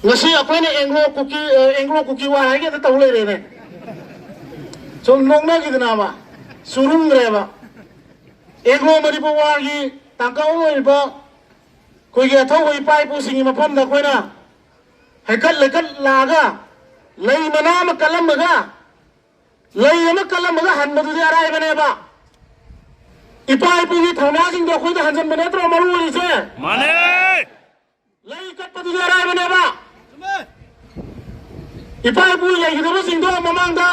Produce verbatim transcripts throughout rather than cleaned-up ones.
ꯉꯁꯤ ꯑꯩꯈꯣꯏꯅ ꯑꯦꯡꯒ꯭ꯂꯣ ꯀꯨꯀꯤ, ꯑꯦꯡꯒ꯭ꯂꯣ ꯀꯨꯀꯤ ꯋꯥꯔ ꯍꯥꯏꯒꯦ ꯍꯦꯛꯇ ꯇꯧ ꯂꯩꯔꯦꯅꯦ꯫ ꯁꯨꯝ ꯅꯣꯛꯅꯈꯤꯗꯅꯕ ꯆꯨꯔꯨꯝꯈ꯭ꯔꯦꯕ꯫ ꯑꯦꯡꯒ꯭ꯂꯣ ꯃꯅꯤꯄꯨꯔ ꯋꯥꯔꯒꯤ ꯇꯥꯡꯀꯛ ꯑꯃ ꯑꯣꯏꯔꯤꯕ ꯑꯩꯈꯣꯏꯒꯤ ꯑꯊꯧꯕ ꯏꯄꯥ ꯏꯄꯨꯁꯤꯡꯒꯤ ꯃꯐꯝꯗ ꯑꯩꯈꯣꯏꯅ ꯍꯩꯀꯠ ꯂꯩꯀꯠ ꯂꯥꯛꯑꯒ, ꯂꯩ ꯃꯅꯥ ꯑꯃ ꯀꯠꯂꯝꯃꯒ, ꯂꯩ ꯑꯃ ꯀꯠꯂꯝꯃꯒ ꯍꯟꯕꯗꯨꯗꯤ ꯑꯔꯥꯏꯕꯅꯦꯕ꯫ ꯏꯄꯥ ꯏꯄꯨꯒꯤ ꯊꯧꯅꯥꯁꯤꯡꯗꯣ ꯑꯩꯈꯣꯏꯗ ꯍꯟꯖꯟꯕ ꯅꯠꯇ꯭ꯔꯣ ꯃꯔꯨ ꯑꯣꯏꯔꯤꯁꯦ? ꯃꯥꯅꯦ꯫ ꯂꯩ ꯀꯠꯄꯗꯨꯗꯤ ꯑꯔꯥꯏꯕꯅꯦꯕ꯫ ꯏꯄꯥ ꯏꯄꯨ ꯂꯩꯈꯤꯗꯕꯁꯤꯡꯗꯣ ꯃꯃꯥꯡꯗ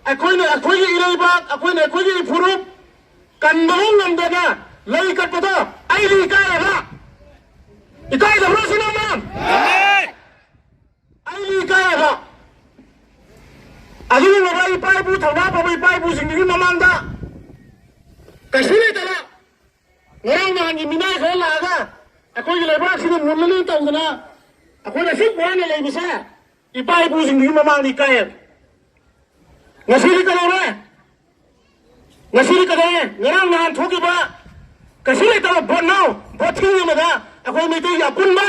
ꯑꯩꯈꯣꯏꯅ ꯑꯩꯈꯣꯏꯒꯤ ꯏꯔꯩꯕꯥꯛ, ꯑꯩꯈꯣꯏꯅ ꯑꯩꯈꯣꯏꯒꯤ ꯏꯐꯨꯔꯨꯞ ꯀꯟꯕ ꯉꯝꯗꯅ ꯂꯩ ꯀꯠꯄꯗꯣ ꯑꯩꯗꯤ ꯏꯀꯥꯏꯌꯦꯕ꯫ ꯏꯀꯥꯏꯗꯕ꯭ꯔꯣ ꯁꯤꯅ ꯑꯃ? ꯑꯩꯗꯤ ꯏꯀꯥꯏꯌꯦꯕ꯫ ꯑꯗꯨꯒꯨꯝꯂꯕ ꯏꯄꯥ ꯏꯄꯨ, ꯊꯧꯅꯥ ꯐꯕ ꯏꯄꯥ ꯏꯄꯨꯁꯤꯡꯗꯨꯒꯤ ꯃꯃꯥꯡꯗ ꯀꯩꯁꯨ ꯂꯩꯇꯕ ꯉꯔꯥꯡ ꯅꯍꯥꯟꯒꯤ ꯃꯤꯅꯥꯏ ꯈꯔ ꯂꯥꯛꯑꯒ ꯑꯩꯈꯣꯏꯒꯤ ꯂꯩꯕꯥꯛꯁꯤꯗ ꯃꯨꯜꯂꯅꯤ ꯇꯧꯗꯅ ꯑꯩꯈꯣꯏꯅ ꯑꯁꯨꯛ ꯋꯥꯅ ꯂꯩꯕꯁꯦ ꯏꯄꯥ ꯏꯄꯨꯁꯤꯡꯗꯨꯒꯤ ꯃꯃꯥꯡꯗ ꯏꯀꯥꯏꯌꯦꯕ꯫ ꯉꯁꯤꯗꯤ ꯀꯩꯗꯧꯔꯦ? ꯉꯁꯤꯗꯤ ꯀꯩꯗꯧꯔꯦ? ꯉꯔꯥꯡ ꯅꯍꯥꯟ ꯊꯣꯛꯈꯤꯕ ꯀꯩꯁꯨ ꯂꯩꯇꯕ ꯚꯣꯠ ꯅꯥꯎ, ꯚꯣꯠ ꯊꯤꯡ ꯑꯃꯗ ꯑꯩꯈꯣꯏ ꯃꯩꯇꯩꯒꯤ ꯑꯄꯨꯟꯕ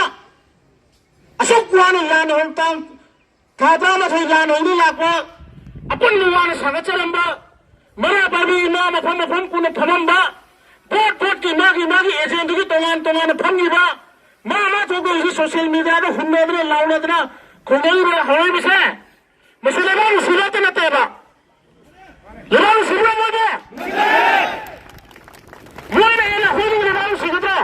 ꯑꯁꯨꯛ ꯋꯥꯅ ꯂꯥꯟ ꯍꯧ-, ꯇꯥꯡ ꯊꯥ ꯇꯔꯥꯃꯥꯊꯣꯏ ꯂꯥꯟ ꯍꯧꯅ ꯂꯥꯛꯄ ꯑꯄꯨꯟꯕ ꯋꯥꯅ ꯁꯥꯒꯠꯆꯔꯝꯕ ꯃꯔꯥ ꯄꯥꯏꯕꯤ ꯏꯃꯥ ꯃꯐꯝ ꯃꯐꯝ ꯀꯨꯟꯅ ꯐꯝꯃꯝꯕ, ꯚꯣꯠ ꯚꯣꯠꯀꯤ ꯃꯥꯒꯤ ꯃꯥꯒꯤ ꯑꯦꯖꯦꯟꯗꯨꯒꯤ ꯇꯣꯉꯥꯟ ꯇꯣꯉꯥꯟꯅ ꯐꯝꯈꯤꯕ, ꯃꯥ ꯃꯥ ꯊꯣꯛꯄ ꯍꯧꯖꯤꯛ ꯁꯣꯁꯤꯌꯦꯜ ꯃꯤꯗꯤꯌꯥꯗ ꯍꯨꯟꯅꯗꯅ ꯂꯥꯎꯅꯗꯅ ꯈꯣꯡꯅꯔꯤꯕ ꯍꯧꯔꯛꯏꯕꯁꯦ, ꯃꯁꯤ ꯂꯩꯕꯥꯛ ꯅꯨꯡꯁꯤꯕꯇ ꯅꯠꯇꯦꯕ꯫ ꯂꯩꯕꯥꯛ ꯅꯨꯡꯁꯤꯕ꯭ꯔꯥ ꯃꯣꯏꯕꯨ? ꯃꯣꯏꯅ ꯍꯦꯟꯅ ꯑꯩꯈꯣꯏꯗꯒꯤ ꯂꯩꯕꯥꯛ ꯅꯨꯡꯁꯤꯒꯗ꯭ꯔꯣ?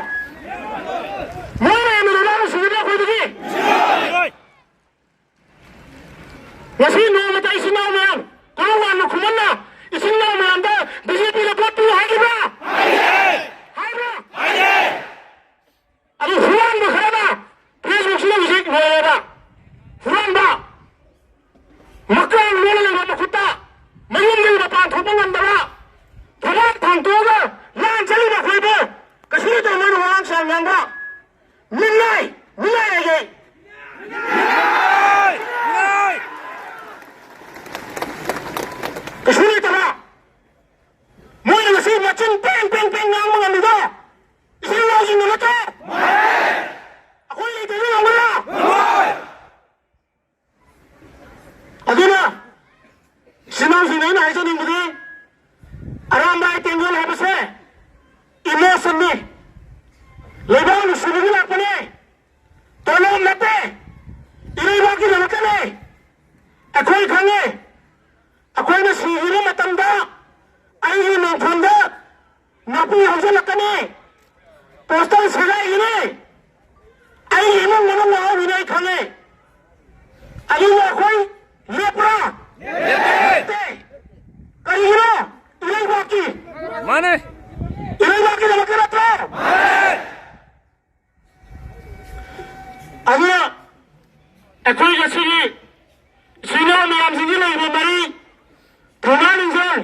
ꯃꯣꯏꯅ ꯍꯦꯟꯅ ꯂꯩꯕꯥꯛ ꯅꯨꯡꯁꯤꯒꯗ꯭ꯔꯥ ꯑꯩꯈꯣꯏꯗꯒꯤ? ꯉꯁꯤ ꯅꯣꯡꯃꯇ ꯏꯆꯤꯟ ꯏꯅꯥꯎ ꯃꯌꯥꯝ, ꯀꯣꯔꯧ ꯋꯥꯟꯕ ꯈꯨꯃꯟꯅ ꯏꯆꯤꯟ ꯏꯅꯥꯎ ꯃꯌꯥꯝꯗ ꯕꯤ ꯖꯦ ꯄꯤꯗ ꯚꯣꯠ ꯄꯤꯌꯨ ꯍꯥꯏꯈꯤꯕ꯭ꯔꯥ? ꯍꯥꯏꯕ꯭ꯔꯥ? ꯑꯗꯨ ꯍꯨꯔꯥꯟꯕ ꯈꯔꯅ ꯐꯦꯁꯕꯨꯛꯁꯤꯗ ꯍꯧꯖꯤꯛ ꯂꯣꯏꯔꯦꯕ꯫ ꯍꯨꯔꯥꯟꯕ ꯃꯀꯥꯡ ꯂꯣꯜꯂ ꯂꯩꯕ ꯃꯈꯨꯠꯇ ꯃꯌꯨꯝꯗꯒꯤ ꯃꯄꯥꯟ ꯊꯣꯛꯄ ꯉꯝꯗꯕ ꯑꯩꯅ ꯍꯥꯏꯖꯅꯤꯡꯕꯗꯤ, ꯑꯔꯥꯝꯕꯥꯏ ꯇꯦꯡꯒꯣꯜ ꯍꯥꯏꯕꯁꯦ ꯏꯃꯣꯁꯟꯅꯤ, ꯂꯩꯕꯥꯛ ꯅꯨꯡꯁꯤꯕꯒꯤ ꯂꯥꯛꯄꯅꯤ, ꯇꯣꯂꯣꯞ ꯅꯠꯇꯦ꯫ ꯏꯔꯩꯕꯥꯛꯀꯤꯗꯃꯛꯇꯅꯦ꯫ ꯑꯩꯈꯣꯏ ꯈꯪꯉꯦ꯫ ꯑꯩꯈꯣꯏꯅ ꯁꯤꯈꯤꯕ ꯃꯇꯝꯗ ꯑꯩꯒꯤ ꯃꯤꯡꯊꯣꯟꯗ ꯅꯥꯄꯤ ꯍꯧꯖꯤꯜꯂꯛꯀꯅꯤ, ꯄꯣꯁꯇꯔ ꯁꯦꯒꯥꯏꯒꯅꯤ, ꯑꯩꯒꯤ ꯏꯃꯨꯡ ꯃꯅꯨꯡ ꯃꯥꯡꯍꯧꯒꯅꯤ, ꯑꯩ ꯈꯪꯉꯦ꯫ ꯑꯗꯨꯕꯨ ꯑꯩꯈꯣꯏ ꯂꯦꯞꯄ꯭ꯔꯥ? ꯂꯦꯞꯇꯦ꯫ ꯀꯔꯤꯒꯤꯅꯣ? ꯏꯔꯩꯕꯥꯛꯀꯤ, ꯃꯥꯅꯦ꯫ ꯏꯔꯩꯕꯥꯛꯀꯤꯗꯃꯛꯇ ꯅꯠꯇ꯭ꯔꯣ? ꯑꯗꯨꯅ ꯑꯩꯈꯣꯏ ꯉꯁꯤꯒꯤ ꯏꯆꯤꯜ ꯏꯅꯥꯎ ꯃꯌꯥꯝꯁꯤꯡꯒꯤ ꯂꯩꯔꯤꯕ ꯃꯔꯤ, ꯊꯧꯅꯥ ꯂꯤꯡꯖꯦꯜ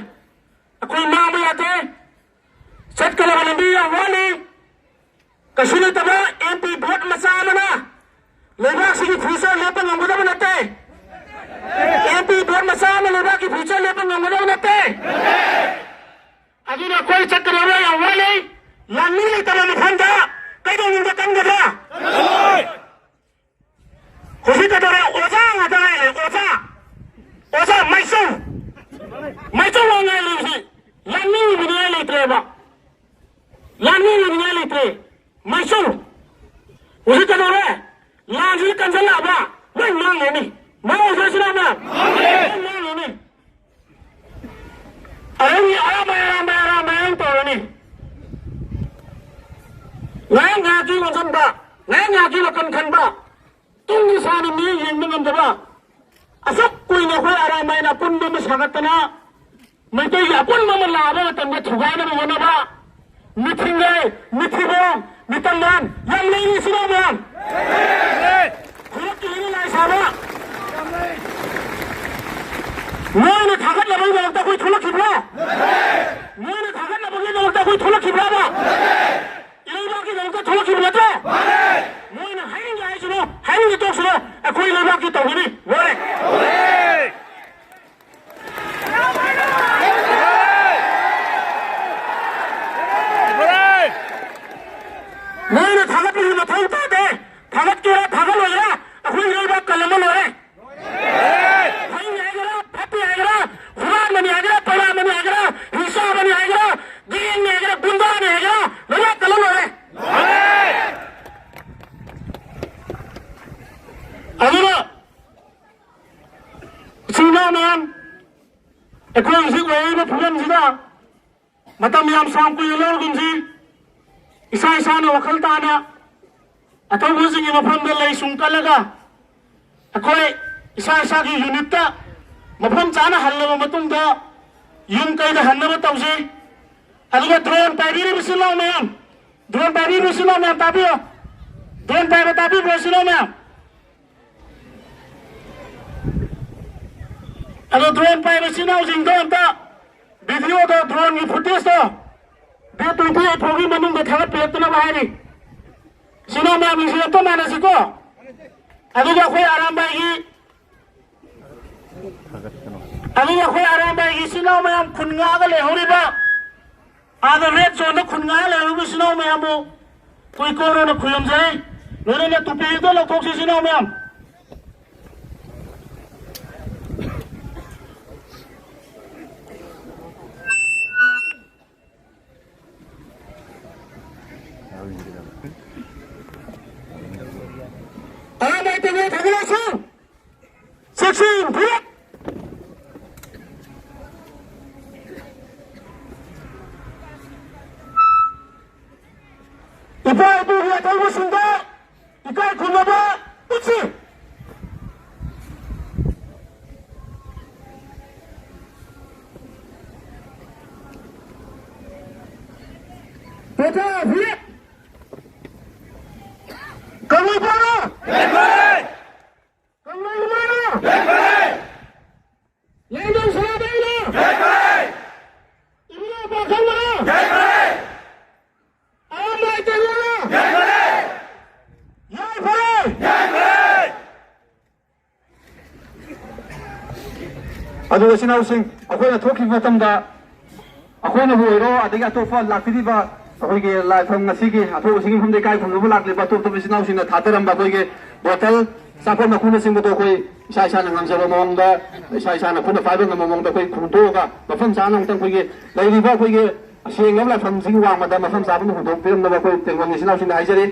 ꯑꯩꯈꯣꯏ ꯃꯥꯡꯕ ꯌꯥꯗꯦ꯫ ꯆꯠꯀꯗꯕ ꯂꯝꯕꯤ ꯌꯥꯝ ꯋꯥꯠꯂꯤ꯫ ꯀꯩꯁꯨ ꯂꯩꯇꯕ ꯑꯦꯝ ꯄꯤ ꯚꯣꯠ ꯃꯆꯥ ꯑꯃꯅ ꯂꯩꯕꯥꯛꯁꯤꯒꯤ ꯐ꯭ꯌꯨꯆꯔ ꯂꯦꯞꯄ ꯉꯝꯒꯗꯕ ꯅꯠꯇꯦ꯫ ꯑꯦꯝ ꯄꯤ ꯚꯣꯠ ꯃꯆꯥ ꯑꯃ ꯂꯩꯕꯥꯛꯀꯤ ꯐ꯭ꯌꯨꯆꯔ ꯂꯦꯞꯄ ꯉꯝꯒꯗꯕ ꯅꯠꯇꯦ꯫ ꯑꯗꯨꯅ ꯑꯩꯈꯣꯏ ꯆꯠꯀꯗꯕ ꯌꯥꯝ ꯋꯥꯠꯂꯤ꯫ ꯂꯥꯟꯃꯤ ꯂꯩꯇꯕ ꯃꯐꯝꯗ ꯀꯩꯗꯧꯅꯨꯡꯗ ꯀꯟꯒꯗ꯭ꯔꯥ? ꯍꯧꯖꯤꯛ ꯀꯩꯗꯧꯔꯦ? ꯑꯣꯖꯥ ꯉꯥꯛꯇ ꯉꯥꯏꯔꯦ, ꯑꯣꯖꯥ꯫ ꯑꯣꯖꯥ ꯃꯥꯏꯆꯧ꯫ ꯃꯥꯏꯆꯧ ꯉꯥꯛ ꯉꯥꯏꯔꯦ ꯍꯧꯖꯤꯛ꯫ ꯂꯥꯟꯃꯤ ꯑꯣꯏꯅꯤꯡꯉꯥꯏ ꯂꯩꯇ꯭ꯔꯦꯕ꯫ ꯂꯥꯟꯃꯤ ꯑꯣꯏꯅꯤꯡꯉꯥꯏ ꯂꯩꯇ꯭ꯔꯦ꯫ ꯃꯥꯏꯆꯧ꯫ ꯍꯧꯖꯤꯛ ꯀꯩꯗꯧꯔꯦ? ꯂꯥꯟꯁꯤꯗꯤ ꯀꯟꯁꯤꯜꯂꯛꯑꯕ ꯂꯣꯏ ꯃꯥꯡꯉꯅꯤ꯫ ꯃꯥꯡꯉꯣꯏꯗ꯭ꯔꯣ ꯁꯤꯅ? ꯂꯣꯏ ꯃꯥꯡꯉꯅꯤ꯫ ꯑꯗꯩꯗꯤ ꯑꯔꯥꯝꯕꯥꯏ, ꯑꯔꯥꯝꯕꯥꯏ, ꯑꯔꯥꯝꯕꯥꯏ ꯑꯗꯨꯝ ꯇꯧꯔꯅꯤ꯫ ꯉꯥꯏꯍꯥꯛ ꯉꯥꯏꯍꯥꯛꯀꯤ ꯑꯣꯟꯁꯤꯟꯕ, ꯉꯥꯏꯍꯥꯛ ꯉꯥꯏꯍꯥꯛꯀꯤ ꯋꯥꯈꯜ ꯈꯟꯕ, ꯇꯨꯡꯒꯤ ꯁꯥꯟꯅ ꯃꯤ ꯌꯦꯡꯕ ꯉꯝꯗꯕ, ꯑꯁꯨꯛ ꯀꯨꯏꯅ ꯑꯩꯈꯣꯏ ꯑꯔꯥꯝꯕꯥꯏꯅ ꯑꯄꯨꯟꯕ ꯑꯃ ꯁꯥꯒꯠꯇꯅ ꯃꯩꯇꯩꯒꯤ ꯑꯄꯨꯟꯕ ꯑꯃ ꯂꯥꯛꯑꯕ ꯃꯇꯝꯗ ꯊꯨꯒꯥꯏꯅꯕ ꯍꯣꯠꯅꯕ, ꯃꯤꯊꯤꯡꯒꯩ, ꯃꯤꯊꯤꯕꯣꯡ, ꯃꯤꯇꯝꯕꯥꯟ ꯌꯥꯝ ꯂꯩꯔꯤ ꯁꯤꯅ ꯃꯌꯥꯝ꯫ ꯈꯨꯔꯛꯀꯤ ꯂꯩꯔꯤ ꯂꯥꯏ ꯁꯥꯕ꯫ ꯃꯣꯏꯅ ꯊꯥꯒꯠꯅꯕꯒꯤꯗꯃꯛꯇ ꯑꯩꯈꯣꯏ ꯊꯣꯛꯂꯛꯈꯤꯕ꯭ꯔꯣ? ꯃꯣꯏꯅ ꯊꯥꯒꯠꯅꯕꯒꯤꯗꯃꯛꯇ ꯑꯩꯈꯣꯏ ꯊꯣꯛꯂꯛꯈꯤꯕ꯭ꯔꯕ? ꯏꯔꯩꯕꯥꯛꯀꯤꯗꯃꯛꯇ ꯊꯣꯛꯂꯛꯈꯤꯕ ꯅꯠꯇ꯭ꯔꯣ? ꯃꯣꯏꯅ ꯍꯥꯏꯅꯤꯡꯒꯦ ꯍꯥꯏꯁꯤꯅꯣ, ꯍꯥꯏꯅꯤꯡꯒꯦ ꯇꯣꯛꯁꯤꯅꯣ, ꯑꯩꯈꯣꯏ ꯂꯩꯕꯥꯛꯀꯤ ꯇꯧꯒꯅꯤ꯫ ꯂꯣꯏꯔꯦ꯫ ꯃꯣꯏꯅ ꯊꯥꯒꯠꯄꯒꯤ ꯃꯊꯧ ꯇꯥꯗꯦ꯫ ꯊꯥꯒꯠꯀꯦꯔꯥ ꯊꯥꯒꯠꯂꯣꯏꯒꯦꯔꯥ, ꯑꯩꯈꯣꯏ ꯂꯩꯕꯥꯛ ꯀꯜꯂꯝꯃ ꯂꯣꯏꯔꯦ꯫ ꯐꯩ ꯍꯥꯏꯒꯦꯔꯥ ꯐꯠꯇꯦ ꯍꯥꯏꯒꯦꯔꯥ, ꯍꯨꯔꯥꯟꯕ ꯃꯌꯥꯝ, ꯑꯩꯈꯣꯏ ꯍꯧꯖꯤꯛ ꯑꯣꯏꯔꯤꯕ ꯐꯤꯕꯝꯁꯤꯗ ꯃꯇꯝ ꯌꯥꯝ ꯁꯥꯡ ꯀꯨꯏꯅ ꯂꯧꯔꯒꯨꯝꯁꯤ꯫ ꯏꯁꯥ ꯏꯁꯥꯅ ꯋꯥꯈꯜ ꯇꯥꯅ ꯑꯊꯧꯕꯁꯤꯡꯒꯤ ꯃꯐꯝꯗ ꯂꯩ ꯁꯨꯡ ꯀꯠꯂꯒ ꯑꯩꯈꯣꯏ ꯏꯁꯥ ꯏꯁꯥꯒꯤ ꯌꯨꯅꯤꯠꯇ ꯃꯐꯝ ꯆꯥꯅ ꯍꯜꯂꯕ ꯃꯇꯨꯡꯗ ꯌꯨꯝ ꯀꯩꯗ ꯍꯟꯅꯕ ꯇꯧꯁꯤ꯫ ꯑꯗꯨꯒ ꯗ꯭ꯔꯣꯟ ꯄꯥꯏꯕꯤꯔꯤꯕ ꯏꯆꯤꯜ ꯏꯅꯥꯎ ꯃꯌꯥꯝ, ꯗ꯭ꯔꯣꯟ ꯄꯥꯏꯕꯤꯔꯤꯕ ꯏꯆꯤꯜ ꯏꯅꯥꯎ ꯃꯌꯥꯝ ꯇꯥꯕꯤꯌꯨ꯫ ꯗ꯭ꯔꯣꯟ ꯄꯥꯏꯕ ꯇꯥꯕꯤꯕ꯭ꯔꯣ ꯏꯆꯤꯜ ꯏꯅꯥꯎ ꯃꯌꯥꯝ? ꯑꯗꯣ ꯗ꯭ꯔꯣꯟ ꯄꯥꯏꯕ ꯏꯆꯤꯜ ꯏꯅꯥꯎꯁꯤꯡꯗꯣ ꯑꯝꯇ ꯚꯤꯗꯤꯑꯣꯗꯣ, ꯗ꯭ꯔꯣꯟꯒꯤ ꯐꯨꯇꯦꯖꯇꯣ ꯗꯦꯠ ꯇ꯭ꯋꯦꯟꯇꯤ ꯑꯩꯠ ꯐꯥꯎꯒꯤ ꯃꯅꯨꯡꯗ ꯊꯥꯒꯠꯄꯤꯔꯛꯇꯅꯕ ꯍꯥꯏꯔꯤ꯫ ꯏꯆꯤꯜ ꯏꯅꯥꯎ ꯃꯌꯥꯝ ꯌꯦꯡꯁꯤꯜꯂꯛꯄ ꯃꯥꯟꯅꯁꯤꯀꯣ꯫ ꯑꯗꯨꯒ ꯑꯩꯈꯣꯏ ꯑꯔꯥꯝꯕꯥꯏꯒꯤ, ꯑꯗꯨꯒ ꯑꯩꯈꯣꯏ ꯑꯔꯥꯝꯕꯥꯏꯒꯤ ꯏꯆꯤꯜ ꯏꯅꯥꯎ ꯃꯌꯥꯝ ꯈꯨꯟ ꯉꯥꯛꯑꯒ ꯂꯩꯍꯧꯔꯤꯕ, ꯑꯥꯗ ꯔꯦꯗ ꯖꯣꯟꯗ ꯈꯨꯟ ꯉꯥꯛꯑ ꯂꯩꯍꯧꯔꯤꯕ ꯏꯆꯤꯜ ꯏꯅꯥꯎ ꯃꯌꯥꯝꯕꯨ ꯑꯩꯈꯣꯏ ꯀꯣꯔꯣꯅ ꯈꯨꯔꯨꯝꯖꯔꯤ꯫ ꯂꯣꯏꯅꯅ ꯇꯨꯄꯤꯗꯣ ꯂꯧꯊꯣꯛꯁꯤ ꯏꯆꯤꯜ ꯏꯅꯥꯎ ꯃꯌꯥꯝ꯫ ꯑꯔꯥꯝꯕꯥꯏ ꯇꯦꯡꯒꯣꯜ ꯊꯥꯡꯒꯠꯂꯛꯁꯤ꯫ ꯆꯦꯛꯁꯤꯟ ꯐꯨꯔꯨꯞ! ꯏꯄꯥ ꯏꯄꯨꯒꯤ ꯑꯊꯧꯕꯁꯤꯡꯗ ꯏꯀꯥꯏ ꯈꯨꯝꯅꯕ ꯎꯠꯁꯤ꯫ ꯄꯣꯊꯥ ꯐꯨꯔꯨꯞ! ꯀꯪꯂꯩꯄꯥꯛꯅ! ꯀꯪꯂꯩ ꯏꯃꯥꯅ! ꯂꯥꯏꯅꯤꯡꯊꯧ ꯁꯅꯥꯃꯍꯤꯅ! ꯏꯕꯨꯙꯧ ꯄꯥꯈꯪꯕꯅ! ꯑꯔꯥꯝꯕꯥꯏ ꯇꯦꯡꯒꯣꯜꯅ! ꯌꯥꯏꯐꯔꯦ! ꯑꯗꯨꯒ ꯏꯆꯤꯟ ꯏꯅꯥꯎꯁꯤꯡ, ꯑꯩꯈꯣꯏꯅ ꯊꯣꯛꯈꯤꯕ ꯃꯇꯝꯗ ꯑꯩꯈꯣꯏꯅꯕꯨ ꯑꯣꯏꯔꯣ, ꯑꯗꯒꯤ ꯑꯇꯣꯞꯄ ꯂꯥꯛꯄꯤꯔꯤꯕ ꯑꯩꯈꯣꯏꯒꯤ ꯂꯥꯏꯐꯝ ꯉꯁꯤꯒꯤ ꯑꯊꯧꯕꯁꯤꯡꯒꯤ ꯃꯐꯝꯗ ꯏꯀꯥꯏ ꯈꯨꯝꯅꯕ ꯂꯥꯛꯂꯤꯕ ꯑꯇꯣꯞ ꯑꯇꯣꯞꯄ ꯏꯆꯤꯟ ꯏꯅꯥꯎꯁꯤꯡꯅ ꯊꯥꯗꯔꯝꯕ ꯑꯩꯈꯣꯏꯒꯤ ꯕꯣꯇꯜ, ꯆꯥꯐꯝ ꯃꯈꯨꯝꯅꯆꯤꯡꯕꯗꯣ ꯑꯩꯈꯣꯏ ꯏꯁꯥ ꯏꯁꯥꯅ ꯉꯝꯖꯕ ꯃꯑꯣꯡꯗ, ꯏꯁꯥ ꯏꯁꯥꯅ ꯈꯨꯠꯅ ꯄꯥꯏꯕ ꯉꯝꯕ ꯃꯑꯣꯡꯗ ꯑꯩꯈꯣꯏ ꯈꯨꯟꯗꯣꯛꯑꯒ ꯃꯐꯝ ꯆꯥꯅ ꯑꯃꯨꯛꯇꯪ ꯑꯩꯈꯣꯏꯒꯤ ꯂꯩꯔꯤꯕ ꯑꯩꯈꯣꯏꯒꯤ ꯁꯦꯡꯂꯕ ꯂꯥꯏꯐꯝꯁꯤꯒꯤ ꯋꯥꯡꯃꯗ ꯃꯐꯝ ꯆꯥꯕ ꯑꯃ ꯍꯨꯟꯗꯣꯛꯄꯤꯔꯝꯅꯕ ꯑꯩꯈꯣꯏ ꯇꯦꯡꯒꯣꯜꯒꯤ ꯏꯆꯤꯟ ꯏꯅꯥꯎꯁꯤꯡꯗ ꯍꯥꯏꯖꯔꯤ꯫